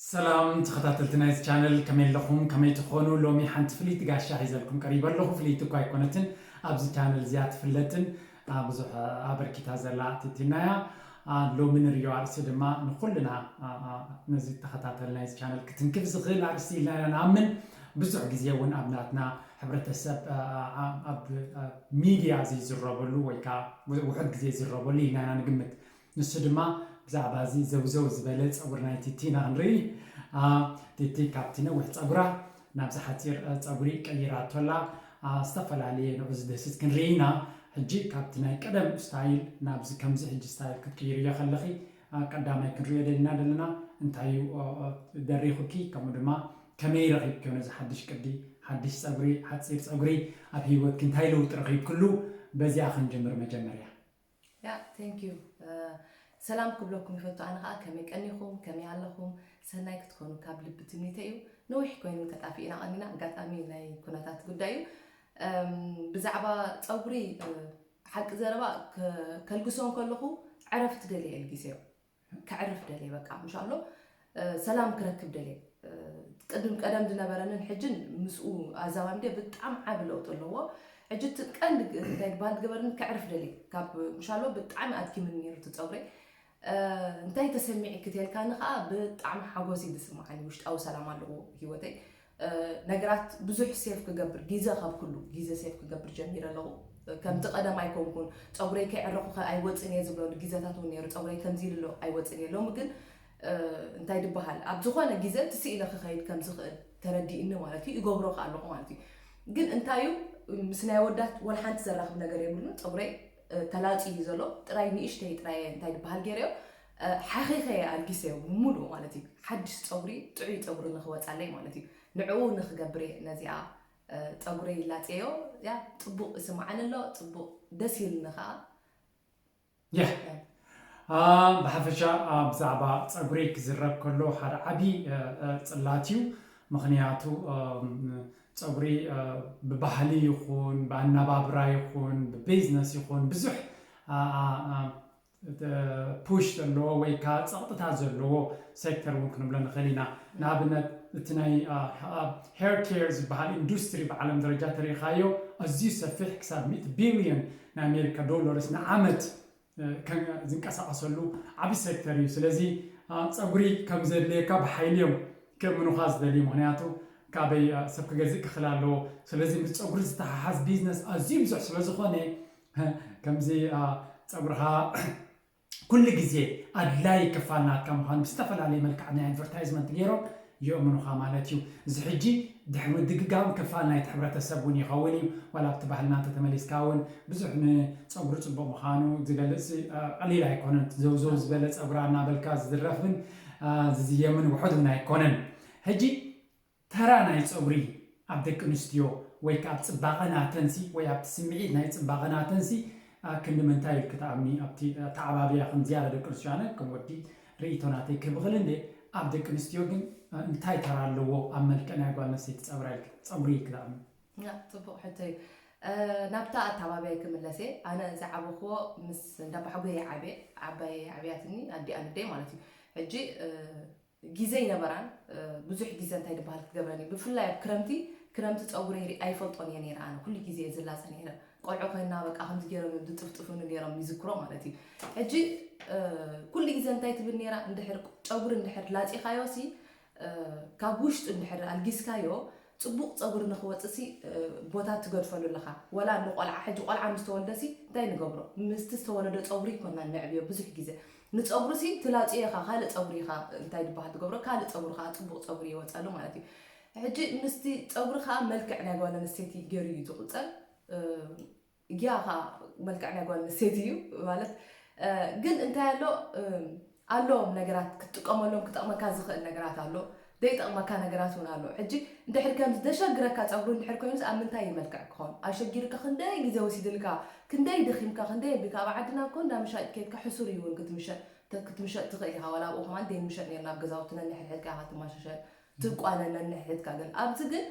ሰላም ተኸታተልቲ ናይዚ ቻነል፣ ከመይ ኣለኹም? ከመይ ትኾኑ? ሎሚ ሓንቲ ፍልይቲ ጋሻ ሒዘልኩም ቀሪበ ኣለኹ። ፍልይቲ እኳ ኣይኮነትን፣ ኣብዚ ቻነል እዚኣ ትፍለጥን፣ አ፣ ብዙሕ ኣበርኪታ ዘላ ቲቲና እያ። አ፣ ሎሚ ንርእዮ ኣርእስቲ ድማ ንኹልና፣ አ፣ አ፣ ነዚ ተኸታተል ናይዚ ቻነል ክትንክፍ ዝኽእል ኣርእስቲ ኢልና ኢና ንኣምን። ብዙሕ ግዜ እውን ኣብ ናትና ሕብረተሰብ፣ አ፣ አ፣ አ፣ ኣብ፣ አ፣ ሚድያ ዘይዝረበሉ ወይ ከዓ ውሑድ ግዜ ዝረበሉ ኢልና ኢና ንግምት። ንሱ ድማ ብዛዕባ እዚ ዘውዘው ዝበለ ጸጉሪ ናይ ቲቲና ክንርኢ። አ፣ ቲቲ ካብቲ ነዊሕ ጸጉራ ናብዚ ሓጺር፣ አ፣ ጸጉሪ ቀይራቶ ኣላ። አ፣ ዝተፈላለየ ንዑ ዝድህስስ ክንርኢ ኢና። ሕጂ ካብቲ ናይ ቀደም ስታይል ናብዚ ከምዚ ሕጂ ስታይል ክትቅይርዮ ከለኺ፣ አ፣ ቀዳማይ ክንርእዮ ደሊና ዘለና እንታይ እዩ፣ ኦ፣ ኦ፣ ደሪኹኪ፣ ከምኡ ድማ ከመይ ረኺብክዮ ነዚ ሓድሽ ቅዲ፣ ሓድሽ ጸጉሪ፣ ሓጺር ጸጉሪ ኣብ ህይወትኪ እንታይ ለውጢ ረኺብክሉ? በዚኣ ክንጅምር መጀመርያ። ያ፣ thank you። እ፣ ሰላም ክብለኩም ይፈቱ። ኣነ ኸዓ ከመይ ቀኒኹም? ከመይ ኣለኹም? ሰናይ ክትኮኑ ካብ ልቢ ትምኒተይ እዩ። ነዊሕ ኮይኑ ተጣፊእና ቀኒና፣ ኣጋጣሚ ናይ ኩነታት ጉዳይ እዩ። እም፣ ብዛዕባ ጸጉሪ፣ እ፣ ሓቂ ዘረባ ከ-፣ ከልግሶ እንከለኹ ዕረፍቲ ደልየ እልጊሰዮ። ከዕርፍ ደልየ፣ በቃ፣ ምሻሎ፣ እ፣ ሰላም ክረክብ ደልየ። እ፣ ቅድም ቀደም ዝነበረንን ሕጅን ምስኡ ኣዛማምደ ብጣዕሚ ዓቢ ለውጢ ኣለዎ። ሕጂ እቲ ቀንዲ ግ-፣ እንታይ ባል ዝገበርኒ ከዕርፍ ደልየ። ካብ ምሻሎ ብጣዕሚ ኣድኪምኒ ነይሩ እቲ ጸጉረይ። እ፣ እንታይ ተሰሚዕኪ ተልካኒ ከኣ ብጣዕሚ ሓጎስ እዩ ዝስምዓኒ፣ ውሽጣዊ ሰላም ኣለዎ ህይወተይ። እ፣ ነገራት ብዙሕ ሴፍ ክገብር፣ ግዜ ካብ ኩሉ ግዜ ሴፍ ክገብር ጀሚረ ኣለኹ። ከምቲ ቀደም ኣይኮንኩን፣ ጸጉረይ ከይዕረኹ ከ-፣ ኣይወጽን እየ ዝብለሉ ግዜታት እውን ነይሩ። ጸጉረይ ከምዚ ኢሉ ኣሎ ኣይወጽን እየ። ሎሚ ግን፣ እ፣ እንታይ ድበሃል፣ ኣብ ዝኾነ ግዜ ትስኢለ ክኸይድ ከም ዝኽእል ተረዲእኒ ማለት እዩ። ይገብሮ ከ ኣለኹ ማለት እዩ። ግን እንታይ እዩ፣ ምስ ናይ ወዳት ወላ ሓንቲ ዘራኽብ ነገር የብሉን። ጸጉረይ፣ እ፣ ተላጺ እዩ ዘሎ። ጥራይ ንእሽተይ ጥራይ እንታይ ድበሃል ገይረዮ፣ እ፣ ሓኺኸ እየ ኣልጊሰዮ ብምሉኡ ማለት እዩ። ሓድሽ ጸጉሪ፣ ጥዑይ ጸጉሪ ንኽወጻለይ ማለት እዩ። ንዕኡ ንኽገብር እየ ነዚኣ፣ እ፣ ጸጉረይ ላጽየዮ። ያ፣ ጽቡቕ ይስምዓኒ ኣሎ፣ ጽቡቕ ደስ ኢሉኒ ኸኣ። ያ። አ፣ ብሓፈሻ፣ አ፣ ብዛዕባ ጸጉሪ ክዝረብ ከሎ ሓደ ዓቢ፣ እ፣ እ፣ ጽላት እዩ። ምኽንያቱ፣ እም፣ ጸጉሪ፣ እ፣ ብባህሊ ይኹን፣ ብኣነባብራ ይኹን፣ ብቢዝነስ ይኹን፣ ብዙሕ፣ አ፣ አ፣ አ፣ እ፣ ፑሽ ዘለዎ ወይ ከዓ ጸቕጥታት ዘለዎ ሴክተር እውን ክንብሎ ንኽእል ኢና። ንኣብነት፣ እቲ ናይ፣ አ፣ አ፣ ሄር ኬር ዝበሃል ኢንዱስትሪ ብዓለም ደረጃ ተሪኢኻዮ፣ ኣዝዩ ሰፊሕ፣ ክሳብ ሚእቲ ቢልዮን ናይ ኣሜሪካ ዶላርስ ንዓመት፣ እ፣ ከ-፣ ዝንቀሳቐሰሉ ዓቢ ሴክተር እዩ። ስለዚ፣ አ፣ ጸጉሪ ከም ዘድልየካ ብሓይሊ እዮም ከእምኑኻ ዝደልዩ። ምኽንያቱ ካበይ፣ አ፣ ሰብ ክገዝእ ክኽእል ኣለዎ። ስለዚ ምስ ጸጉሪ ዝተሓሓዝ ቢዝነስ ኣዝዩ ብዙሕ ስለ ዝኾነ፣ ከምዚ፣ አ፣ ጸጉርኻ ኩሉ ግዜ ኣድላይ ክፋል ናትካ ምዃኑ ብዝተፈላለየ መልክዕ ናይ ኣድቨርታይዝመንት ገይሮም የእምኑኻ ማለት እዩ። እዚ ሕጂ ድሕሪ ምድግጋም ክፋል ናይቲ ሕብረተሰብ እውን ይኸውን እዩ። ዋላ ኣብቲ ባህልና እንተተመሊስካ እውን ብዙሕ ንጸጉሪ ጽቡቕ ምዃኑ ዝገልጽ፣ እ፣ ቀሊል ኣይኮነን። ዘውዘው ዝበለ ጸጉራ እናበልካ ዝድረፍን፣ እ፣ ዝዝየምን ውሑድ እውን ኣይኮነን። ሕጂ ተራ ናይ ጸጉሪ ኣብ ደቂ ኣንስትዮ ወይ ከኣ ኣብ ጽባቐ ናተንሲ ወይ ኣብቲ ስምዒት ናይ ጽባቐ ናተንሲ፣ እ፣ ክንዲ ምንታይ ኢልኪ ትኣምኒ? ኣብቲ ኣተዓባብያ ከም ዝያዳ ደቂ ኣንስትዮ፣ ኣነ ከም ወዲ ርእይቶ ናተይ ክህብ እኽእል እንድየ። ኣብ ደቂ ኣንስትዮ ግን፣ እ፣ እንታይ ተራ ኣለዎ ኣብ መልክዕ ናይ ጓል ኣንስተይቲ ጸጉራ ኢልኪ፣ ጸጉሪ ኢልኪ ትኣምኒ? ያ፣ ጽቡቕ ሕቶ እዩ። እ፣ ናብታ ኣተዓባብያ ክምለስ እየ። ኣነ ዝዓበኽዎ ምስ እንዳ ኣባሓጎየ ዓብየ፣ ዓባየ ዓብያትኒ ኣዲኣ ንደይ ማለት እዩ። ሕጂ፣ እ፣ ግዜ ይነበራን፣ እ፣ ብዙሕ ግዜ እንታይ ዝበሃል ክትገብረኒ፣ ብፍላይ ኣብ ክረምቲ፣ ክረምቲ ጸጉረይ ርኢ-፣ ኣይፈልጦን እየ ነይረ። ኣነ ኩሉ ግዜ እየ ዝላጸ ነይረ። ቆልዑ ኮይና በቃ ከምዚ ገይሮም እዮም ዝጥፍጥፉኒ ነይሮም፣ ይዝክሮ ማለት እዩ። ሕጂ፣ እ፣ ኩሉ ግዜ እንታይ ትብል ነይራ፣ እንድሕር ጸጉሪ እንድሕር ላጺኻዮሲ፣ እ፣ ካብ ውሽጡ እንድሕር ኣልጊስካዮ፣ ጽቡቕ ጸጉሪ ንኽወጽእሲ፣ እ፣ ቦታ ትገድፈሉ ኣለኻ። ወላ ንቆልዓ፣ ሕጂ ቆልዓ ምስ ተወልደሲ እንታይ ንገብሮ? ምስቲ ዝተወለደ ጸጉሪ ይኮና ነዕብዮ ብዙሕ ግዜ። ንጸጉሪሲ ትላጽዮ ኢኻ፣ ካልእ ጸጉሪ ኢኻ እንታይ ዝበሃል ትገብሮ፣ ካልእ ጸጉሪ ኸኣ ጽቡቕ ጸጉሪ ይወጸሉ ማለት እዩ። ሕጂ ምስቲ ጸጉሪ ኸኣ መልክዕ ናይ ጓል ኣንስተይቲ ገይሩ እዩ ዝቑጸር። እ፣ ግያ ኸኣ መልክዕ ናይ ጓል ኣንስተይቲ እዩ ማለት፣ እ፣ ግን እንታይ ኣሎ፣ እ፣ ኣለዎም ነገራት ክትጥቀመሎም ክጠቕመካ ዝኽእል ነገራት ኣሎ፣ ዘይጠቕመካ ነገራት እውን ኣሎ። ሕጂ እንድሕር ከምዚ ዘሸግረካ ጸጉሪ እንድሕር ኮይኑስ ኣብ ምንታይ እዩ መልክዕ ክኸውን? ኣሸጊርካ ክንደይ ግዜ ወሲድልካ፣ ክንደይ ደኺምካ፣ ክንደይ ኣቢልካ፣ ኣብ ዓድና እኮ እንዳ መሻጢት ከይድካ ሕሱር እዩ እውን ክትምሸጥ፣ ተ-፣ ክትምሸጥ ትኽእል ኢኻ። ዋላ ኣብኡ ከማን ዘይንምሸጥ ነርና፣ ኣብ ገዛውትና ነንሕድሕድካ ኢኻ ትማሻሸጥ፣ ትቋነን ነንሕድሕድካ። ግን ኣብዚ ግን፣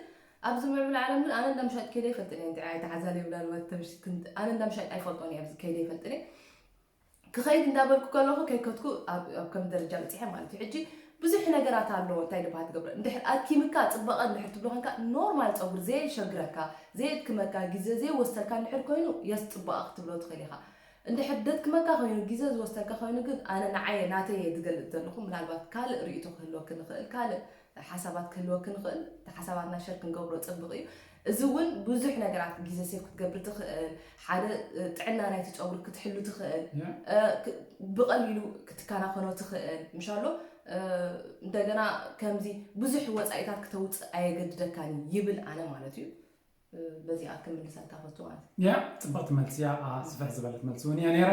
ኣብዚ ምዕቡል ዓለም ግን ኣነ እንዳ መሻጢት ከይደ ኣይፈልጥን እየ። እንታይ ዓይነት ሓዛል ይብላ ንበት ተምሽት ክን-፣ ኣነ እንዳ መሻጢት ኣይፈልጦን እየ፣ ኣብዚ ከይደ ኣይፈልጥን እየ። ክኸይድ እንዳበልኩ ከለኹ ከይከድኩ ኣብ፣ ኣብ ከም ደረጃ በጺሐ ማለት እዩ። ሕጂ ብዙሕ ነገራት ኣለዎ። እንታይ ድባሃል ትገብረ? እንድሕር ኣድኪምካ ጽባቐ እንድሕር ትብሎ ኮንካ፣ ኖርማል ጸጉሪ ዘየሸግረካ፣ ዘየድክመካ፣ ግዜ ዘይወስደካ እንድሕር ኮይኑ፣ የስ ጽባቐ ክትብሎ ትኽእል ኢኻ። እንድሕር ደድክመካ ኮይኑ፣ ግዜ ዝወስደካ ኮይኑ ግን፣ ኣነ ንዓየ ናተየ ዝገልጽ ዘለኹ፣ ምናልባት ካልእ ርእይቶ ክህልወክን ይኽእል፣ ካልእ ሓሳባት ክህልወክን ይኽእል። እቲ ሓሳባትና ሸር ክንገብሮ ጽብቕ እዩ። እዚ እውን ብዙሕ ነገራት፣ ግዜ ሴቭ ክትገብር ትኽእል፣ ሓደ ጥዕና ናይቲ ጸጉሪ ክትሕሉ ትኽእል፣ ብቐሊሉ ክትከናኸኖ ትኽእል ምሻሎ። እንደገና ከምዚ ብዙሕ ወፃኢታት ክተውፅእ ኣየገድደካን ይብል ኣነ ማለት እዩ። በዚኣ ክምልሰልካ ፈቱ ማለት እዩ። ያ ጽብቕቲ መልሲ እያ። ስፍሕ ዝበለት መልሲ እውን እያ ነይራ።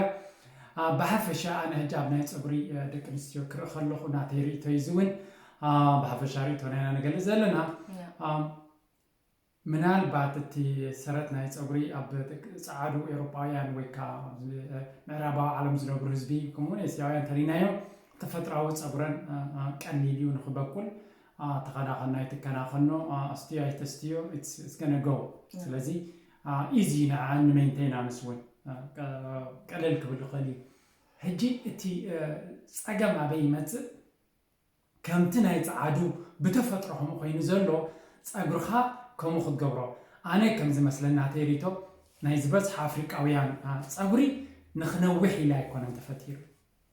ብሓፈሻ ኣነ ሕጂ ኣብ ናይ ፀጉሪ ደቂ ኣንስትዮ ክርኢ ከለኹ ናተይ ርእቶ እዩ እውን ብሓፈሻ ርእቶና ኢና ንገልፅ ዘለና። ምናልባት እቲ ሰረት ናይ ፀጉሪ ኣብ ፃዓዱ ኤውሮጳውያን ወይ ከዓ ምዕራባዊ ዓለም ዝነብሩ ህዝቢ ከምኡውን ኤስያውያን ተሪናዮም ተፈጥራዊ ፀጉረን ቀሊል እዩ ንክበቁል ተኸናኸናይ ትከናኸኖ ኣስትዮ ኣይተስትዮ it's gonna go። ስለዚ ኢዚ ንዓን ንሜንቴናንስ እውን ቀለል ክብል ይኽእል እዩ። ሕጂ እቲ ፀገም ኣበይ ይመፅእ? ከምቲ ናይ ፀዓዱ ብተፈጥሮ ከምኡ ኮይኑ ዘሎ ፀጉርኻ ከምኡ ክትገብሮ ኣነ ከም ዝመስለና ተይሪቶ ናይ ዝበዝሓ ኣፍሪቃውያን ፀጉሪ ንክነውሕ ኢለ ኣይኮነን ተፈጢሩ።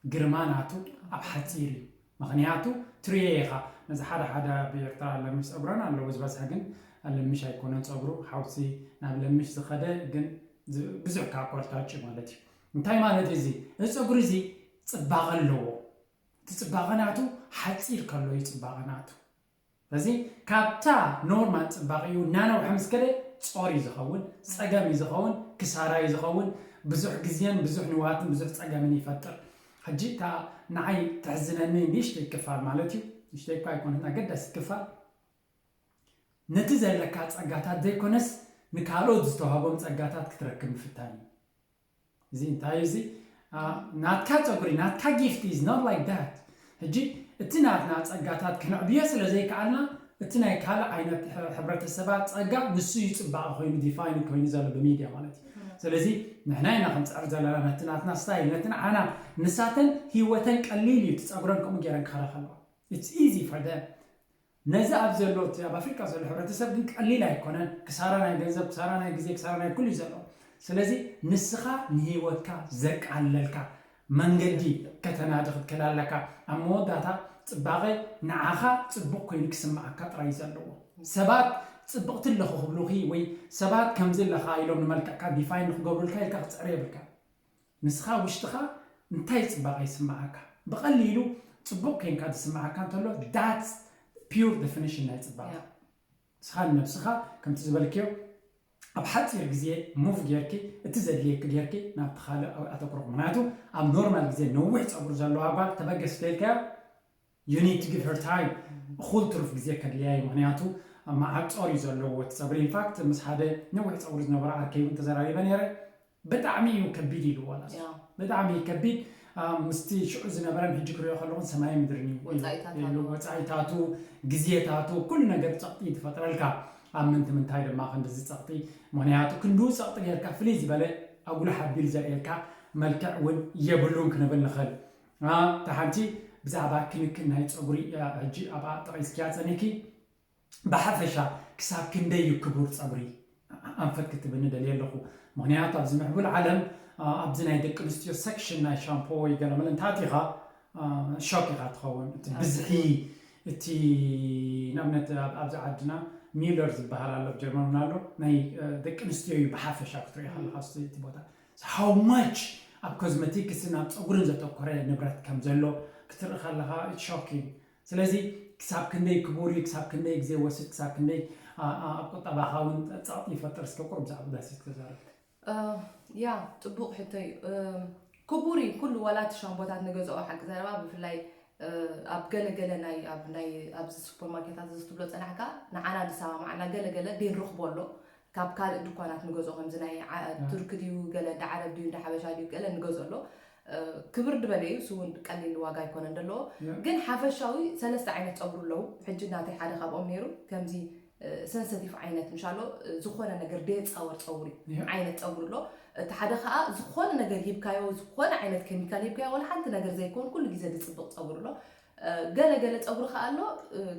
ግርማ ናቱ ኣብ ሓፂር እዩ። ምክንያቱ ትሪኦ ኢኻ ነዚ ሓደ ሓደ ኣብ ኤርትራ ለምሽ ፀጉረን ኣለዎ ዝበዝሐ ግን ለምሽ ኣይኮነን ፀጉሩ ሓውሲ ናብ ለምሽ ዝኸደ ግን ብዙሕ ካብ ቆርጫጭ ማለት እዩ። እንታይ ማለት እዚ እዚ ፀጉሪ እዚ ፅባቐ ኣለዎ። እቲ ፅባቐ ናቱ ሓፂር ከሎ እዩ ፅባቐ ናቱ። ስለዚ ካብታ ኖርማል ፅባቐኡ እናነውሐ ምስ ከደ ፆር እዩ ዝኸውን፣ ፀገም እዩ ዝኸውን፣ ክሳራ እዩ ዝኸውን። ብዙሕ ግዜን ብዙሕ ንዋትን ብዙሕ ፀገምን ይፈጥር። ሕጂ እታ ንዓይ ተሕዝነኒ ንእሽተይ ክፋል ማለት እዩ፣ ንእሽተይ እኳ ኣይኮነት ኣገዳሲት ክፋል፣ ነቲ ዘለካ ፀጋታት ዘይኮነስ ንካልኦት ዝተዋህቦም ፀጋታት ክትረክብ ምፍታን እዩ። እዚ እንታይ እዚ ናትካ ፀጉሪ ናትካ gift is not like that። ሕጂ እቲ ናትና ፀጋታት ክነዕብዮ ስለ ዘይከኣልና እቲ ናይ ካልእ ዓይነት ሕብረተሰባት ፀጋ ንሱ እዩ ፅባቐ ኮይኑ ዲፋይን ኮይኑ ዘሎ ብሚድያ ማለት እዩ። ስለዚ ንሕና ኢና ክንፅዕር ዘለና ነቲ ናትና ስታይል ነቲ ንዓና ንሳተን ህይወተን ቀሊል እዩ እቲ ፀጉረን ከምኡ ገይረን ክኸዳ ከለዋ it's easy for them። ነዚ ኣብ ዘሎ እቲ ኣብ ኣፍሪቃ ዘሎ ሕብረተሰብ ግን ቀሊል ኣይኮነን። ክሳራ ናይ ገንዘብ፣ ክሳራ ናይ ግዜ፣ ክሳራ ናይ ኩሉ እዩ ዘሎ። ስለዚ ንስኻ ንህይወትካ ዘቃለልካ መንገዲ ከተናዲ ክትክእል ኣለካ። ኣብ መወዳእታ ጽባቐ ንዓኻ ጽቡቕ ኮይኑ ክስምዓካ ጥራይ እዩ ዘለዎ። ሰባት ጽብቕቲ ኣለኹ ክብሉኺ ወይ ሰባት ከምዚ ኣለኻ ኢሎም ንመልክዕካ ዲፋይን ንክገብሩልካ ኢልካ ክትጽዕር የብልካ። ንስኻ ውሽጥኻ እንታይ ጽባቐ ይስምዓካ? ብቐሊሉ ጽቡቕ ኬንካ ዝስምዓካ እንተሎ that's pure definition ናይ ጽባቐ። ንስኻ ንነብስኻ ከምቲ ዝበልክዮ ኣብ ሓጺር ግዜ ሙቭ ጌርኪ እቲ ዘድልየኪ ጌርኪ ናብቲ ካልእ ኣተኩርኩ። ምክንያቱ ኣብ ኖርማል ግዜ ነዊሕ ጸጉሪ ዘለዋ ጓል ተበገስ ደልካዮ you need to give her time እኹል ትሩፍ ግዜ ከድልያ እዩ። ምክንያቱ መዓብ ጾር እዩ ዘለዎ እቲ ጸጉሪ። ኢንፋክት ምስ ሓደ ነዊሕ ጸጉሪ ዝነበረ ዓርከይ እውን ተዘራሪበ ነይረ። ብጣዕሚ እዩ ከቢድ ኢሉ ዋላ ብጣዕሚ ከቢድ ምስቲ ሽዑ ዝነበረን ሕጂ ክሪኦ ከለኹን ሰማይ ምድርን እዩ። ወፃኢታቱ፣ ግዜታቱ፣ ኩሉ ነገር ፀቕጢ ትፈጥረልካ። ኣብ ምንቲ ምንታይ ድማ ክንድዚ ፀቕጢ? ምክንያቱ ክንድኡ ፀቕጢ ጌርካ ፍልይ ዝበለ ኣጉልሕ ኣቢሉ ዘርእየልካ መልክዕ እውን የብሉን ክንብል ንኽእል። እታ ሓንቲ ብዛዕባ ክንክን ናይ ፀጉሪ ሕጂ ኣብኣ ጠቒስኪያ ፀኒሕኪ። ብሓፈሻ ክሳብ ክንደይ እዩ ክቡር ፀጉሪ ኣንፈት ክትብኒ ደልየ ኣለኹ። ምክንያቱ ኣብዚ ምዕቡል ዓለም ኣብዚ ናይ ደቂ ኣንስትዮ ሰክሽን ናይ ሻምፖ ወይ ገለመለ እንተኣቲኻ ሾክ ኢኻ ትኸውን። እቲ ብዝሒ እቲ ንኣብነት ኣብዚ ዓድና ሚለር ዝበሃል ኣሎ ኣብ ጀርመን እውን ኣሎ ናይ ደቂ ኣንስትዮ እዩ ብሓፈሻ ክትሪኦ ከለካ እቲ ቦታ how much ኣብ ኮዝመቲክስን ኣብ ፀጉርን ዘተኮረ ንብረት ከም ዘሎ ክትርኢ ከለካ ሾኪንግ። ስለዚ ክሳብ ክንደይ ክቡር እዩ፣ ክሳብ ክንደይ ግዜ ወስድ፣ ክሳብ ክንደይ ኣብ ቁጠባኻ እውን ፀቕጢ ይፈጥር። እስከ ቁሩብ ብዛዕባ ዳሲት ተዛረብ። ያ ፅቡቕ ሕቶ እዩ። ክቡር እዩ ኩሉ ዋላ እቲ ሻምቦታት ንገዝኦ ሓቂ ዘረባ ብፍላይ ኣብ ገለገለ ናይ ኣብ ናይ ኣብዚ ሱፐርማርኬታት እዚ ትብሎ ፀናሕካ ንዓና ዝሰማማዕና ገለገለ ደይንረኽቦ ኣሎ ካብ ካልእ ድኳናት ንገዝኦ ከምዚ ናይ ዓ- ቱርኪ ድዩ ገለ እንዳ ዓረብ ድዩ እንዳ ሓበሻ ድዩ ገለ ንገዝኦ ኣሎ ክብር ድበለ እዩ እሱ እውን ቀሊል ዋጋ ኣይኮነን ዘለዎ ግን ሓፈሻዊ ሰለስተ ዓይነት ፀጉሪ ኣለዉ ሕጂ ናተይ ሓደ ካብኦም ነይሩ ከምዚ ሰንሰቲቭ ዓይነት ምሻሎ ዝኾነ ነገር ደየፃወር ፀጉሪ ዓይነት ፀጉሪ ኣሎ እቲ ሓደ ከዓ ዝኾነ ነገር ሂብካዮ ዝኾነ ዓይነት ኬሚካል ሂብካዮ ወላ ሓንቲ ነገር ዘይኮን ኩሉ ግዜ ዝፅብቕ ፀጉሪ ኣሎ ገለ ገለ ፀጉሪ ከኣ ኣሎ፣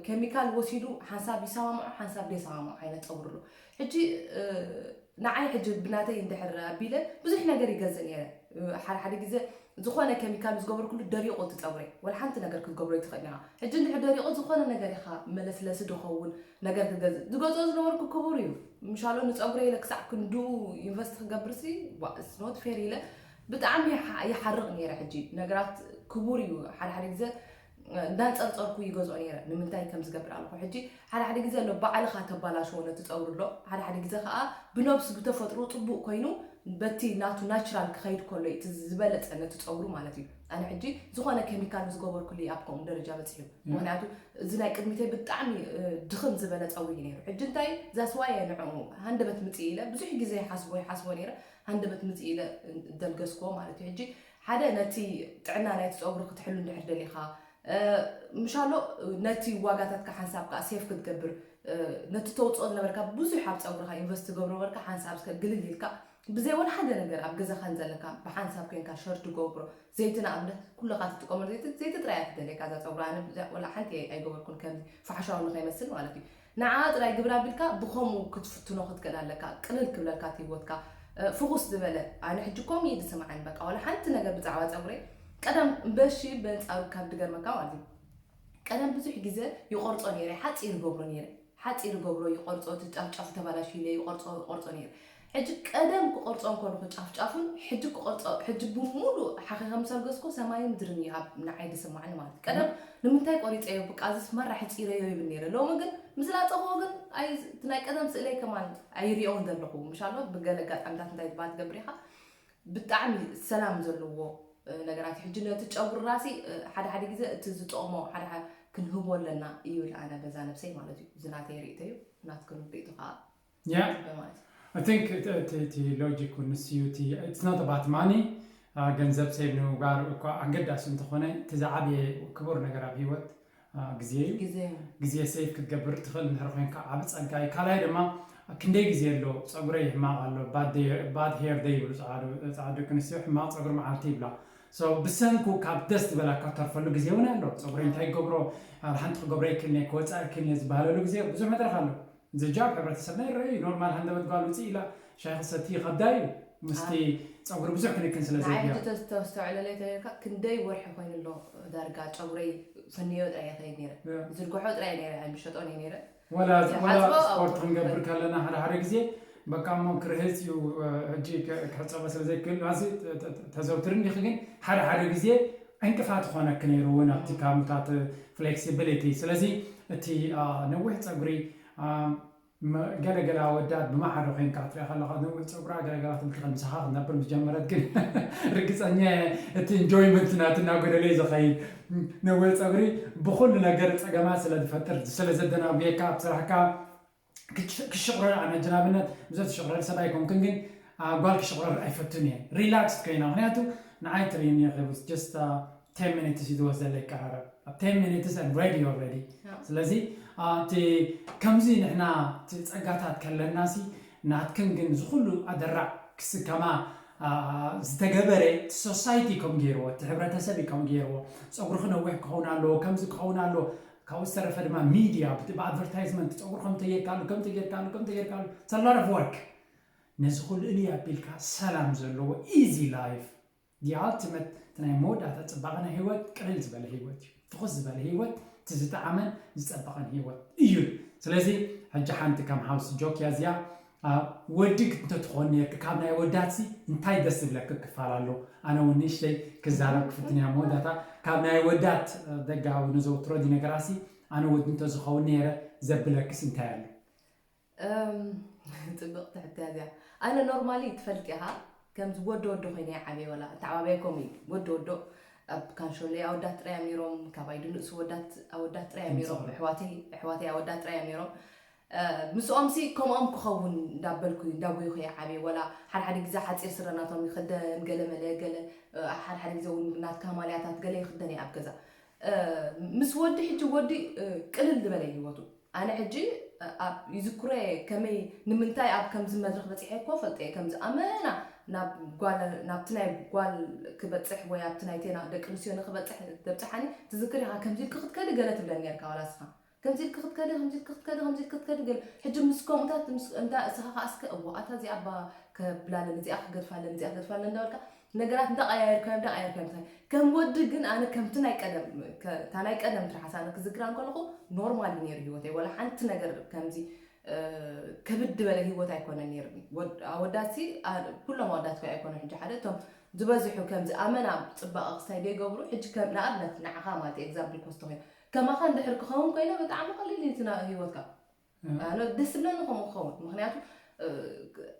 ኬሚካል ወሲዱ ሓንሳብ ይሰማምዖ ሓንሳብ ዘይሰማምዖ ዓይነት ፀጉሪ ኣሎ። ሕጂ ንዓይ ሕጂ ብናተይ እንድሕር ኣቢለ ብዙሕ ነገር ይገዝእ ነይረ። ሓደ ሓደ ግዜ ዝኾነ ኬሚካል ዝገበርኩሉ ደሪቑ እቲ ፀጉረይ፣ ወላ ሓንቲ ነገር ክትገብሮ ይትኽእል ኢኻ። ሕጂ እንድሕር ደሪቑ ዝኾነ ነገር ኢኻ፣ መለስለሲ ድኸውን ነገር ክትገዝእ፣ ዝገዝኦ ዝነበርኩ ክቡር እዩ። ምሻሎ ንፀጉረይ ኢለ ክሳዕ ክንዱ ኢንቨስት ክገብርሲ፣ it's not fair ኢለ ብጣዕሚ ይሓርቕ ነይረ። ሕጂ ነገራት ክቡር እዩ። ሓደ ሓደ ግዜ እንዳንፀርፀርኩ ይገዝኦ ነይረ። ንምንታይ ከም ዝገብር ኣለኹ። ሕጂ ሓደ ሓደ ግዜ ኣሎ ባዕልኻ ተባላሽዎ ነቲ ፀጉሪ ኣሎ። ሓደ ሓደ ግዜ ከዓ ብነብሱ ብተፈጥሮ ፅቡቅ ኮይኑ በቲ ናቱ ናቹራል ክኸይድ ከሎ እቲ ዝበለፀ ነቲ ፀጉሩ ማለት እዩ። ኣነ ሕጂ ዝኾነ ኬሚካል ዝገበርኩሉ ኣብ ከምኡ ደረጃ በፂሑ። ምክንያቱ እዚ ናይ ቅድሚተይ ብጣዕሚ ድኽም ዝበለ ፀጉሪ እዩ ነይሩ። ሕጂ እንታይ ዛስዋየ ንዕኡ ሃንደበት ምፅእ ኢለ ብዙሕ ግዜ ይሓስቦ ይሓስቦ ነይረ። ሃንደበት ምፅእ ኢለ ደልገስክዎ ማለት እዩ። ሕጂ ሓደ ነቲ ጥዕና ናይቲ ፀጉሪ ክትሕሉ እንድሕር ደሊኻ ምሻሎ ነቲ ዋጋታትካ ሓንሳብ ከዓ ሴፍ ክትገብር ነቲ ተውፅኦ ዝነበርካ ብዙሕ ኣብ ፀጉርካ ኢንቨስት ትገብሮ ነበርካ ሓንሳብ እስከ ግልል ኢልካ ብዘይ ወላ ሓደ ነገር ኣብ ገዛኻ ንዘለካ ብሓንሳብ ኮይንካ ሸር ትገብሮ ዘይቲ ንኣብነት ኩልኻ ትጥቀመሉ ዘይቲ ዘይቲ ጥራይ እያ ትደልየካ እዛ ፀጉራ ኣነ ወላ ሓንቲ ኣይገበርኩን ከም ፋሕሻዊ ንኸይመስል ማለት እዩ። ንዓ ጥራይ ግብር ኣቢልካ ብኸምኡ ክትፍትኖ ክትክእል ኣለካ። ቅልል ክብለካ እቲ ህይወትካ ፍኹስ ዝበለ ኣነ ሕጂ ከምኡ እዩ ዝስምዓኒ። በቃ ዋላ ሓንቲ ነገር ብዛዕባ ፀጉረይ ቀደም በሺ በንፃሩ ካብ ድገርመካ ማለት እዩ። ቀደም ብዙሕ ግዜ ይቆርፆ ነይረ፣ ሓፂር ይገብሮ ነይረ፣ ሓፂር ይገብሮ ይቆርፆ፣ እቲ ጫፍጫፉ ተባላሽ ኢለ ይቆርፆ ይቆርፆ ነይረ። ሕጂ ቀደም ክቆርፆ እንከለኹ ጫፍጫፉን ሕጂ ክቆርፆ ሕጂ ብሙሉ ሓኺኸ ምስ ኣልገስኩ ሰማይ ምድርን እዩ ኣብ ንዓይ ዝስማዕኒ ማለት እዩ። ቀደም ንምንታይ ቆሪፀዮ ብቃ እዚስ መራ ሕፂረዮ ይብል ነይረ። ሎሚ ግን ምስ ላፀኽዎ ግን ኣይ እቲ ናይ ቀደም ስእለይ ከማን ኣይሪኦን ዘለኹ ምሻሎ ብገለ ኣጋጣሚታት እንታይ ዝበሃል ትገብር ኢኻ ብጣዕሚ ሰላም ዘለዎ ነገራት ሕጂ ነቲ ጨጉሪ ራሲ ሓደ ሓደ ግዜ እቲ ዝጠቕሞ ሓደ ክንህቦ ኣለና ይብል ኣነ በዛ ነብሰይ ማለት እዩ። እዚ ናተይ ርእቶ እዩ። ናትክን ርእቶ ከዓ Yeah, I think እቲ ሎጂክ ንስዩ እቲ it's not about money ገንዘብ ሴቭ ንምግባር እኳ ኣገዳሲ እንተኾነ እቲ ዝዓበየ ክቡር ነገር ኣብ ህይወት ግዜ እዩ። ግዜ ሴቭ ክትገብር ትኽእል እንድሕር ኮይንካ ዓብ ፀጋ እዩ። ካልኣይ ድማ ክንደይ ግዜ ኣሎ ፀጉረይ ሕማቕ ኣሎ bad hair day ይብሉ ፀዓዱ ደቂ ኣንስትዮ ሕማቕ ፀጉሪ መዓልቲ ይብላ። So ብሰንኩ ካብ ደስ ዝበላካ ተርፈሉ ግዜ እውን ኣሎ። ፀጉረይ እንታይ ክገብሮ ሓንቲ ክገብሮ ይክልኒ ክወፃእ ይክልኒ ዝበሃለሉ ግዜ ብዙሕ መድረክ ኣሎ። ዝጃብ ሕብረተሰብና ይረአ እዩ። ኖርማል ሃንደበት ጓል ውፅእ ኢላ ሻሂ ክሰቲ ይኸብዳ እዩ። ምስቲ ፀጉሪ ብዙሕ ክንክን ስለ ዘድልዮ። ተስተውዕለለይ ተሪርካ ክንደይ ወርሒ ኮይኑ ኣሎ ዳርጋ ጨጉረይ ፈንዮ ጥራይ ይኸይድ ነይረ። ዝርግሖ ጥራይ ነይረ ኣይምሸጦን እየ ነይረ። ወላ ወላ ስፖርት ክንገብር ከለና ሓደ ሓደ ግዜ በቃ እሞ ክርህፅ እዩ ሕጂ ክሕፀቦ ስለ ዘይክእል ማሲ ተዘውትር እንዲኺ ግን ሓደ ሓደ ግዜ ዕንቅፋት ይኾነኪ ነይሩ እውን ኣብቲ ካሙታት ፍሌክሲቢሊቲ ስለዚ እቲ ነዊሕ ፀጉሪ ገለገለ ኣወዳት ብማዕዶ ኮይንካ ክትሪኣ ከለካ ነዊሕ ፀጉራ ገለገላ ትብል ትኽእል ምሳኻ ክትነብር ምስ ጀመረት ግን ርግፀኛ እየ እቲ ኢንጆይመንት ናቲ እናጎደለ እዩ ዝኸይድ ነዊሕ ፀጉሪ ብኩሉ ነገር ፀገማት ስለ ዝፈጥር ስለ ዘደናጉየካ ኣብ ስራሕካ ክሽቕረር ኣነ ጅናብነት ብዙሕ ትሽቕረር ሰብ ኣይኮንክን ግን ጓል ክሽቕረር ኣይፈቱን እየ ሪላክስ ኮይና ምክንያቱ ንዓይ ትርእኒ just ten minutes እዩ ዝወስደለይ ይቀራረብ ኣብ ten minutes I'm ready already ስለዚ እቲ ከምዚ ንሕና እቲ ፀጋታት ከለና ሲ ናትክን ግን ዝኩሉ ኣደራዕ ክስከማ ዝተገበረ እቲ ሶሳይቲ ከም ገይርዎ እቲ ሕብረተሰብ እዩ ከም ገይርዎ ፀጉርኪ ነዊሕ ክኸውን ኣለዎ ከምዚ ክኸውን ኣለዎ ካብኡ ዝተረፈ ድማ ሚድያ ብኣድቨርታይዝመንት ፀጉር ከም ተጌርካሉ ከም ተጌርካሉ ከም ተጌርካሉ it's a lot of work ነዚ ኩሉ እልይ ኣቢልካ ሰላም ዘለዎ easy life the ultimate እቲ ናይ መወዳእታ ፅባቐ ናይ ህይወት ቅልል ዝበለ ህይወት እዩ ፍኹስ ዝበለ ህይወት እቲ ዝጠዓመን ዝፀበቐን ህይወት እዩ ስለዚ ሕጂ ሓንቲ ከም ሃውስ ጆክ እያ እዚኣ ወዲ እንተትኾን ነርክ ካብ ናይ ወዳት ሲ እንታይ ደስ ዝብለክ ክፋል ኣሎ ኣነ እውን ንእሽተይ ክዛረብ ክፍትን እያ መወዳታ ካብ ናይ ወዳት ደጋዊ ንዘውትሮ ዲ ነገራሲ ኣነ ወዲ እንተዝኸውን ነይረ ዘብለክስ እንታይ ኣሎ ፅብቕቲ ሕቶ እያ እዚኣ ኣነ ኖርማሊ ትፈልጥ ኢኻ ከምዚ ወዶ ወዶ ኮይነ እየ ዓብየ ወላ ኣተዓባብያ ከምኡ እዩ ወዶ ወዶ ኣብ ካንሾለይ ኣወዳት ጥራይ እዮም ነይሮም ካባይ ድንእሱ ወዳት ኣወዳት ጥራይ እዮም ነይሮም ኣሕዋተይ ኣሕዋተይ ኣወዳት ጥራይ እዮም ነይሮም ምስኦም ሲ ከምኦም ክኸውን እንዳበልኩ እንዳጎይኹ እየ ዓብየ ወላ ሓደ ሓደ ግዜ ሓፂር ስረ ናቶም ይኽደን ገለ መለ ገለ ሓደ ሓደ ግዜ እውን ናትካ ማልያታት ገለ ይኽደን እየ ኣብ ገዛ ምስ ወዲ ሕጂ ወዲ ቅልል ዝበለ ህይወቱ ኣነ ሕጂ ይዝክሮ እየ ከመይ ንምንታይ ኣብ ከምዚ መድረክ በፂሐ እኮ ፈልጠ እየ ከምዚ ኣመና ናብ ጓል ናብቲ ናይ ጓል ክበፅሕ ወይ ኣብቲ ናይ ቴና ደቂ ኣንስትዮ ንክበፅሕ ደብፅሓኒ ትዝክር ኢኻ ከምዚ ኢልክ ክትከዲ ገለ ትብለኒ ነርካ ዋላ ስኻ ከምዚ ኢልክ ክትከዲ ከምዚ ኢልክ ክትከዲ ከምዚ ኢልክ ክትከዲ ገለ ሕጂ ምስ ከምኡታት ምስ እንዳ እስኻ ከዓ እስከ እዎ ኣታ እዚኣ ባ ከብላለን እዚኣ ክገድፋለን እዚኣ ክገድፋለን እንዳበልካ ነገራት እንዳቀያየርካዮ እንዳቀያየርካዮ እንታይ ከም ወዲ ግን ኣነ ከምቲ ናይ ቀደም ከ- እታ ናይ ቀደም ትርሓስ ኣነ ክዝክራ እንከለኹ ኖርማል እዩ ነይሩ ህይወተይ ወላ ሓንቲ ነገር ከምዚ ከብድ ዝበለ ህይወት ኣይኮነን ነይሩ ኣወዳትሲ ኩሎም ኣወዳት ኮ ኣይኮኑ ሕጂ ሓደ እቶም ዝበዝሑ ከምዚ ኣመና ፅባቐ ክስታይ ዘይገብሩ ሕጂ ከም ንኣብነት ንዓኻ ማለት ኤግዛምፕል ክወስድ ኮይኑ ከማኻ እንድሕር ክኸውን ኮይነ ብጣዕሚ ቀሊል እዩ እቲ ና- ህይወትካ ኣነ ደስ ዝብለኒ ከምኡ ክኸውን ምክንያቱ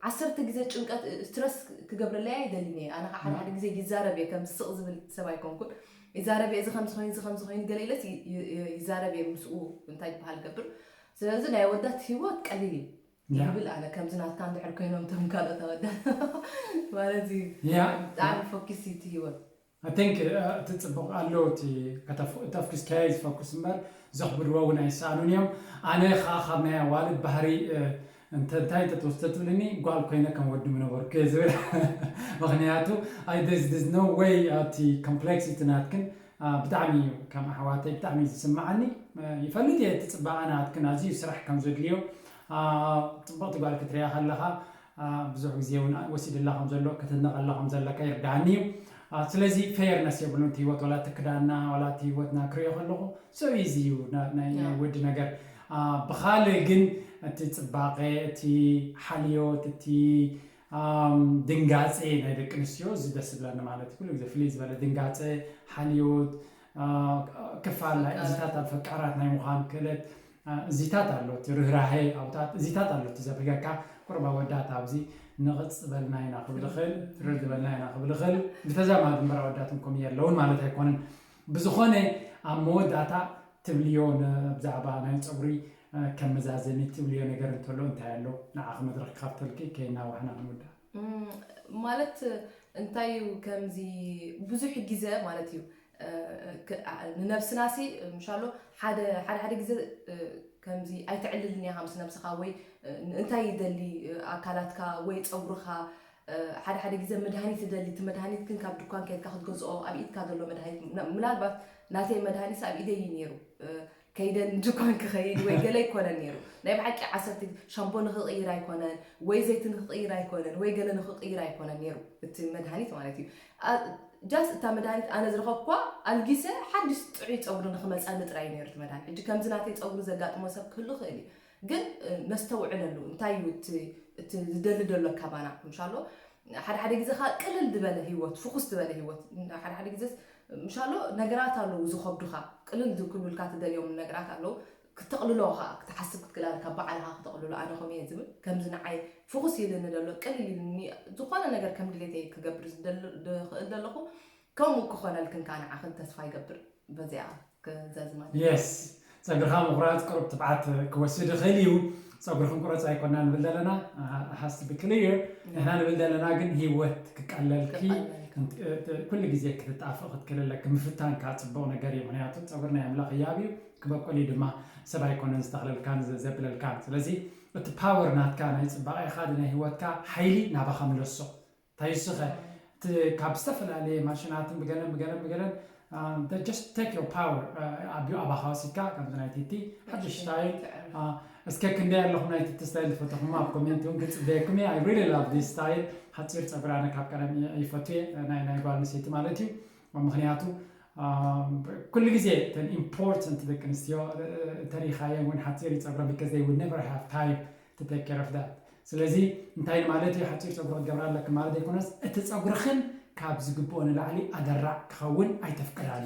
ዓሰርተ ግዜ ጭንቀት ስትረስ ክገብረለይ ኣይደልን እየ ኣነ ሓደ ሓደ ግዜ ይዛረብ እየ ከም ስቕ ዝብል ሰብ ኣይኮንኩን ይዛረብ እየ እዚ ከምዚ ኮይኑ እዚ ከምዚ ኮይኑ ገለ ኢለስ ይ- ይ- ይዛረብ እየ ምስኡ እንታይ ዝበሃል ገብር ስለዚ ናይ ወዳት ህይወት ቀሊል እዩ ይብል ኣነ ከምዚ ናትካ እንድሕር ኮይኖም ቶም ካልኦት ኣወዳት ማለት እዩ ያ ብጣዕሚ ፎኪስ እዩ እቲ ህይወት I think እቲ ፅቡቅ ኣሎ እቲ ከተፍኩስካዮ ዝፈኩስ እምበር ዘኽብድዎ እውን ኣይሰኣኑን እዮም። ኣነ ከዓ ካብ ናይ ኣዋልድ ባህሪ እንታይ እንተትወስደ ትብልኒ ጓል ኮይነ ከም ወዲ ምነበርኩ እየ ዝብል። ምክንያቱ there's no way ኣብቲ ኮምፕሌክሲቲ ናትክን ብጣዕሚ እዩ ከም ኣሕዋተይ ብጣዕሚ እዩ ዝስምዓኒ። ይፈልጥ እየ እቲ ፅባቐ ናትክን ኣዝዩ ስራሕ ከም ዘድልዮ። ፅብቕቲ ጓል ክትሪኣ ከለካ ብዙሕ ግዜ እውን ወሲድላ ከም ዘሎ ክትድነቐላ ከም ዘለካ ይርድኣኒ እዩ። ስለዚ ፌርነስ የብሉን እቲ ህይወት ዋላ እቲ ክዳና ዋላ እቲ ህይወትና ክሪኦ ከለኹ so easy እዩ ናይ ወዲ ነገር። ብኻልእ ግን እቲ ፅባቐ እቲ ሓልዮት እቲ ድንጋፀ ናይ ደቂ ኣንስትዮ እዚ ደስ ዝብለኒ ማለት እዩ። ኩሉ ግዜ ፍልይ ዝበለ ድንጋፀ ሓልዮት ክፋል ናይ እዚታት ኣብ ፈቃራት ናይ ምዃን ክእለት እዚታት ኣሎ እቲ ርህራሄ ኣብታት እዚታት ኣሎ እቲ ዘብህገካ ቁርብ ኣወዳት ኣብዚ ንቕጽ በልና ኢና ክብል ይኽእል ርድ በልና ኢና ክብል ይኽእል ብተዛማዲ እምበር ኣወዳት እንኮም የለውን ማለት ኣይኮነን ብዝኾነ ኣብ መወዳእታ ትብልዮ ብዛዕባ ናይ ፀጉሪ ከም መዛዘሚ ትብልዮ ነገር እንተሎ እንታይ ኣሎ ንዓኺ መድረኽ ክኸፍተልኪ ከይናዋሕና ክንውዳእ ማለት እንታይ እዩ ከምዚ ብዙሕ ግዜ ማለት እዩ ንነብስናሲ ምሻሎ ሓደ ሓደ ሓደ ግዜ ከምዚ ኣይተዕልልን ኢኻ ምስ ነብስኻ ወይ እንታይ ይደሊ ኣካላትካ ወይ ፀጉርኻ ሓደ ሓደ ግዜ መድሃኒት ይደሊ እቲ መድሃኒት ግን ካብ ድኳን ከድካ ክትገዝኦ ኣብ ኢድካ ዘሎ መድሃኒት ምናልባት ናተይ መድሃኒት ኣብ ኢደይ እዩ ነይሩ ከይደን ድኳን ክኸይድ ወይ ገለ ኣይኮነን ነይሩ ናይ ብሓቂ ዓሰርተ ሻምፖ ንክቕይር ኣይኮነን ወይ ዘይቲ ንክቕይር ኣይኮነን ወይ ገለ ንክቕይር ኣይኮነን ነይሩ እቲ መድሃኒት ማለት እዩ just እታ መድሃኒት ኣነ ዝረኸብኳ ኣልጊሰ ሓድሽ ጥዑይ ፀጉሪ ንክመፀኒ ጥራይ ነይሩ እቲ መድሃኒት ሕጂ ከምዚ ናተይ ፀጉሪ ዘጋጥሞ ሰብ ክህሉ ክእል እዩ ግን ነስተውዕለሉ እንታይ እዩ እቲ ዝደሊ ዘሎ ካባና ምሻሎ ሓደ ሓደ ግዜ ከዓ ቅልል ዝበለ ህይወት ፍኹስ ዝበለ ህይወት ሓደ ሓደ ግዜ ምሻሎ ነገራት ኣለዉ ዝኸብዱኻ ቅልል ክብሉልካ ትደልዮም ነገራት ኣለዉ ክተቕልሎ ከዓ ክትሓስብ ክትክላል ካብ ባዕልኻ ክተቕልሎ ኣነ ከምኡ እየ ዝብል ከምዚ ንዓይ ፍኹስ ኢልኒ ዘሎ ቅልል ኢልኒ ዝኾነ ነገር ከም ድሌተይ ክገብር ዝኽእል ዘለኹ ከምኡ ክኾነልክን ከዓ ንዓኽን ተስፋ ይገብር በዚኣ ክዛዝማ yes ፀጉርኻ ምቁራፅ ቅሩብ ትብዓት ክወስድ ይኽእል እዩ ፀጉርኽን ቁረፅ ኣይኮና ንብል ዘለና has to be clear ንሕና ንብል ዘለና ግን ህይወት ክቀለልኪ ኩሉ ግዜ ክትጣፍእ ክትክእል ኣለኪ ምፍታን ከዓ ፅቡቅ ነገር እዩ ምክንያቱ ፀጉር ናይ ኣምላኽ ህያብ እዩ ክበቁል እዩ ድማ ሰብ ኣይኮነን ዝተኽለልካን ዘብለልካን ስለዚ እቲ power ናትካ ናይ ፅባቐ ኢኻ ናይ ህይወትካ ሓይሊ ናባኻ ምለሶ እንታይ ይስኸ ካብ ዝተፈላለየ ማሽናትን ብገለን ብገለን ብገለን just take your power ኣብዩ ኣባኻ ወሲድካ ከምዚ ናይ ቲቲ ሓድሽ style እስከ ክንደይ ኣለኹም ናይ ቲቲ style ዝፈተኹም ኣብ comment እውን ክፅበየኩም እየ I really love this style ሓፂር ፀጉሪ ኣነ ካብ ቀደም ይፈትየ ናይ ናይ ጓል ኣንስተይቲ ማለት እዩ ምክንያቱ ኩሉ ግዜ ተን important ደቂ ኣንስትዮ ተሪኻየ እውን ሓፂር ይፀጉረን because they will never have time to take care of that ስለዚ እንታይ ማለት እዩ ሓፂር ፀጉሪ ክትገብራ ኣለክ ማለት ዘይኮነስ እቲ ፀጉርኽን ካብ ዝግብኦ ንላዕሊ ኣደራዕ ክኸውን ኣይተፍቅዳሉ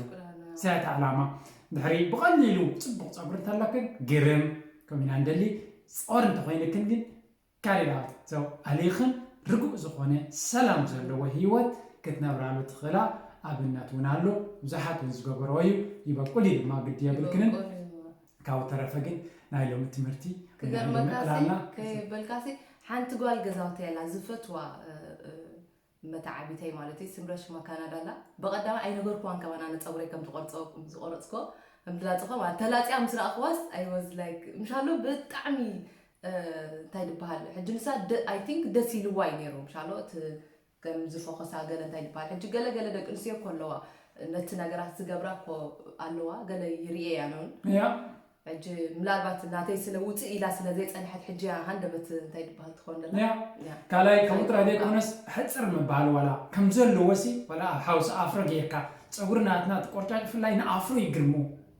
ሰያት ዓላማ ድሕሪ ብቐሊሉ ፅቡቅ ፀጉሪ እንተለክን ግርም ከምኢና እንደሊ ፆር እንተኮይንክን ግን ካሪዳት ዘው ኣሊኽን ርጉእ ዝኾነ ሰላም ዘለዎ ህይወት ክትነብራሉ ትኽእላ ኣብነት እውን ኣሎ ብዙሓት እውን ዝገበርዎ እዩ ይበቁል እዩ ድማ ግዲ የብልክንን ካብኡ ተረፈ ግን ናይ ሎሚ ትምህርቲ ክገርመካሲ ከይበልካሲ ሓንቲ ጓል ገዛውተይ ኣላ ዝፈትዋ መተዓቢተይ ማለት እዩ ስምረ ሽማ ካናዳ ኣላ ብቐዳማ ኣይነገርኩዋን ከማና ንፀጉረይ ከም ዝቆርፆ ዝቆረፅኮ ከም ዝላፅኮ ማለት ተላፅያ ምስ ረኣኽዋስ I was like ምሻሎ ብጣዕሚ እንታይ ዝበሃል ሕጂ ንሳ I think ደስ ኢልዋ እዩ ነይሩ ምሻሎ እቲ ከም ዝፈኾሳ ገለ እንታይ ዝበሃል ሕጂ ገለ ገለ ደቂ ኣንስትዮ እኮ ኣለዋ ነቲ ነገራት ዝገብራ እኮ ኣለዋ ገለ ይርእየ እያ ነውን ያ ሕጂ ምናልባት ናተይ ስለ ውፅእ ኢላ ስለ ዘይፀንሐት ሕጂ እያ ሃንደበት እንታይ ዝበሃል ትኸውን ደላ ያ ያ ካልኣይ ከምኡ ጥራይ ዘይኮነስ ሕፅር ምበሃል ዋላ ከም ዘለዎ ሲ ዋላ ኣብ ሓውሲ ኣፍሮ ጌርካ ፀጉሪ ናትና ትቆርጫጭ ብፍላይ ንኣፍሮ ይግርሙ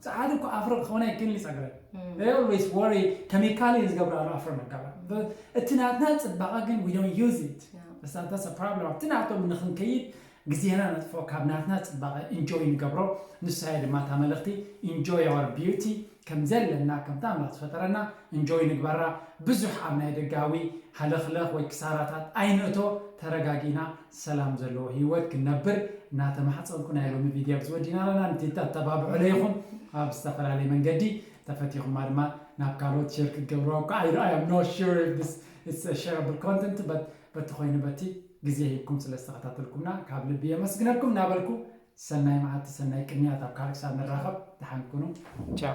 ፀዓዱ እኮ ኣፍሮ ክኾነ ኣይክእል ፀግረ They always worry chemical እዩ ዝገብራሉ ኣፍሮ መጋብራ እቲ ናትና ፅባቐ ግን we don't use it ያ That's that's a problem ኣብቲ ናቶም ንክንከይድ ግዜና ነጥፎ ካብ ናትና ፅባቐ enjoy ንገብሮ ንሳይ ድማ እታ መልእኽቲ enjoy our beauty ከም ዘለና ከምታ ኣምላኽ ዝፈጠረና enjoy ንግበራ ብዙሕ ኣብ ናይ ደጋዊ ሃለኽለኽ ወይ ክሳራታት ኣይንእቶ ተረጋጊና ሰላም ዘለዎ ህይወት ክንነብር እናተማሕፀንኩ ናይ ሎሚ ቪድዮ ኣብዚ ወዲና ኣለና ንቲታ ኣተባብዑ ለይኹም ኣብ ዝተፈላለየ መንገዲ ተፈቲኹማ ድማ ናብ ካልኦት share ክትገብርዋ እኳ I I am not sure if this is a shareable content but በቲ ኮይኑ በቲ ግዜ ሂብኩም ስለ ዝተኸታተልኩምና ካብ ልቢ የመስግነኩም እናበልኩ ሰናይ መዓልቲ ሰናይ ቅንያት ኣብ ካልእ ክሳብ ንራኸብ ደሓን ኩኑ ቻው